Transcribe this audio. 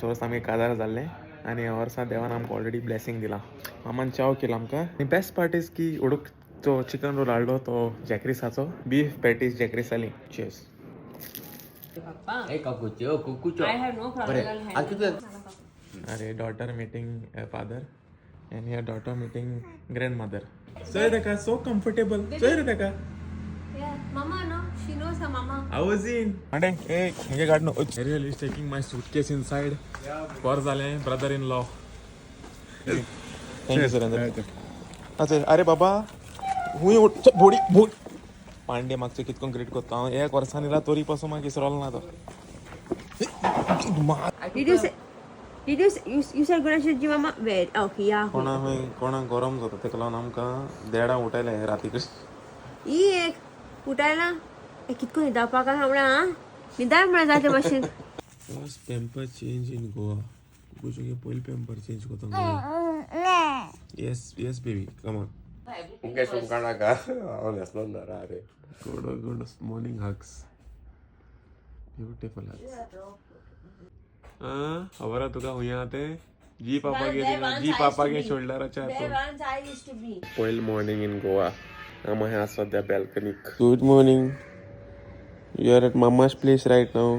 वर्स आमगे काजार जाल्लें आनी ह्या वर्सा देवान आमकां ऑलरेडी ब्लेसिंग दिलां. मामान च्याव केला आमकां. आनी बेस्ट पार्ट is की उडूक जो चिकन रोल हाडलो तो जॅक्रिसाचो, बीफ पॅटीस जॅक्रिसाली. चेस. ए काकूच्यो कुकूच्यो. I have no problem. बरें, आज कितें? अरे, daughter meeting father and here daughter meeting grandmother. चोय ताका, सो कम्फर्टेबल. चोय रे ताका. Yeah, mama no, she knows her mama. How was in Mande? ए, मुगे गाड no. Ariel is taking my suitcase inside. बरें जालें, brother in law. Thank you, Surendra. अच्छा, अरे बाबा, हुंय उठ. बोडी बोड पांडे मागचे कितको ग्रेट करता हांव. एक वर्सान येयला तरी पासून म्हाका इसरोलो ना तो. Did you say? Did you say, you said good night, mama? Where? Okay, yeah. कोणा खंय कोणाक गरम जाता, तेका लागून आमकां देडां उठयलें राती कडेन. ई एक उठायला ए कितको न्हिदावपाक आहा म्हणा. आं, न्हिदाय म्हणा जाते भाशेन. First pamper change in Goa. कुकुचो पयलीं पेम्पर चेंज करता Goa. Yes, baby, come on. मुगे सुमका नाका, हांव न्हेसलो ना रे. Good good morning hugs, beautiful hugs. आं, खबर आहा तुका हुंय आहा तें? जी पापा गे, जी पापा गे शोल्डराच्या. पयल मॉर्निंग इन गोवा. आम आहा सध्या बॅल्कनीक. Good morning. You are at mama's place right now.